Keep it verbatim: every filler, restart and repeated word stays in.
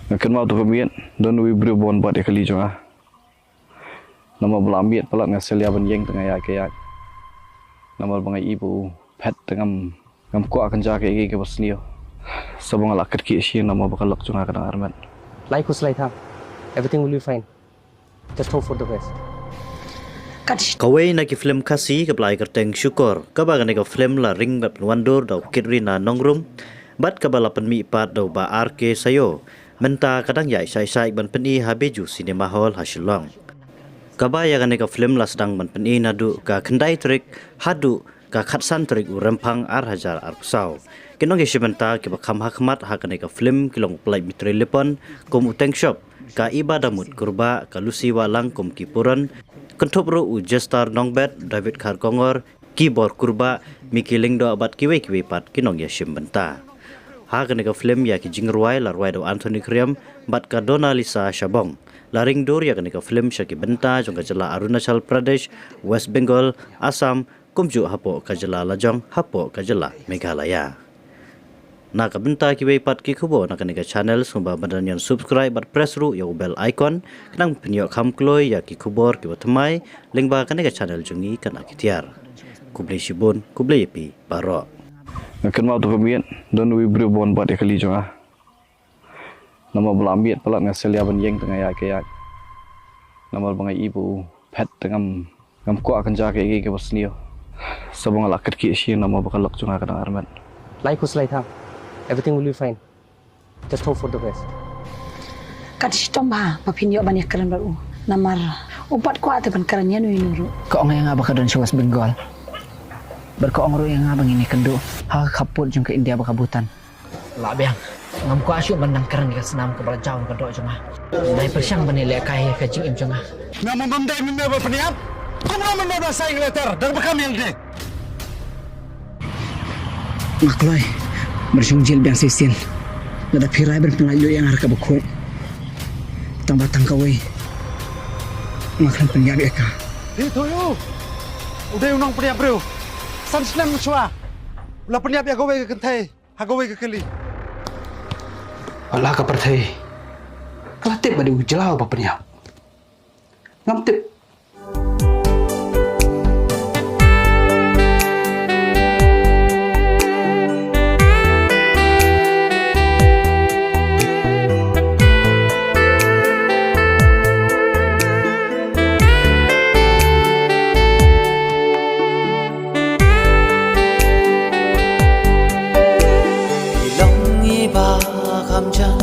Nga kynmaw to ka miet, don uwei u briew ba wan bat ïa ka kali jong nga. Namar ba la miet palat nga syllia ban ïeng te nga ïaid ka ïaid. Namar ba nga i ba u phet te ngam, ngam kwah kynja kaei kaei kaba sniew. Sa ba nga la kyrkieh shisien namar ba ka lok jong nga ka dang armet. Lai khuslai tha. Everything will be fine. Just hope for the best. Kawei na ki film Khasi kaba la ai kyrteng Shukor, kaba kane ka film la ring bad pynwandur da u Kitrina Nongrum, bad kaba la pynmih pat da u Bah R K Sayo, mynta ka dang ïaid shaid shaid ban pyni ha Bijou Cinema Hall ha Shillong. Kaba ïa kane ka film la sdang ban pyni naduh ka khyndai tarik haduh ka khatsan tarik u Rymphang ar hajar arphew saw. Ki nongïashim bynta kiba kham ha khmat ha kane ka film ki long u Pynlait Mitri Lipon kum u Tengshop, ka Iba Damut Kurbah, ka Lucy Wahlang kum ki Puron, kynthup ruh u Jestar Nongbet, David Kharkongor, ki Bor Kurbah, Mickey Lyngdoh bad kiwei kiwei pat ki nongïashim bynta. Ha kane ka film ïa ki jingrwai la rwai da u Anthony Khyriem bad ka Donalisa Shabong. La ring dur ïa kane ka film sha ki bynta jong ka jylla Arunachal Pradesh, West Bengal, Assam, kumjuh hapoh ka jylla lajong hapoh ka jylla Meghalaya. Na ka bynta kiwei pat ki khubor na kane ka channel, sngewbha ban dang subscribe bad press ruh ïa u bell icon, khnang ban phin ïoh kham kloi ïa ki khubor kiba thymmai lyngba kane ka channel jong ngi Kane Ki Tiar. Khublei shibun, khublei ïa phi baroh. Nga kynmaw to ka miet, don uwei u briew ba wan bat ïa ka kali jong nga. Namar ba la miet palat nga syllia ban ïeng te nga ïaid ka ïaid. Namar ba nga i ba u phet te ngam, ngam kwah kynja kaei kaei kaba sniew. Sa ba nga la kyrkieh shisien namar ba ka lok jong nga ka dang armet. Lai khuslai tha. Everything will be fine. Just hope for the best. Kat shitom bha ba phin ïoh ban ïakren bad u. Namar u pat kwah te ban kren ïa uno uno ruh. Ka ong ïa nga ba ka don sha West Bengal. Bad ka ong ruh ïa nga ba ngin ïakynduh ha ka khappud jong ka India bad ka Bhutan. Lah biang. Ngam kwah shuh ban nang kren ïa ka snam kaba la jaw na ka doh jong nga. Nai pyrshang ban ïalehkai ïa ka jingim jong nga. Namar ba ym dei mynmiet ba pynïap. Kumno mynmiet ba sign letter da kaba kham ïeng de. Nga kloi ban shong jel biang shisien. Lada phi rai ban pynlait ïa nga ha kaba khuid. Tang ba tang kawei. Nga khlem pynïap ïa ka. Phi ïathuh ïa u. U dei u nongpynïap briew. San snem shuwa u la pynïap ïa kawei ka kynthei ha kawei ka kali. Wat la ka pyrthei ka la tip ba dei u jylla uba pynïap. Ngam tip. Ki long i ba kham jan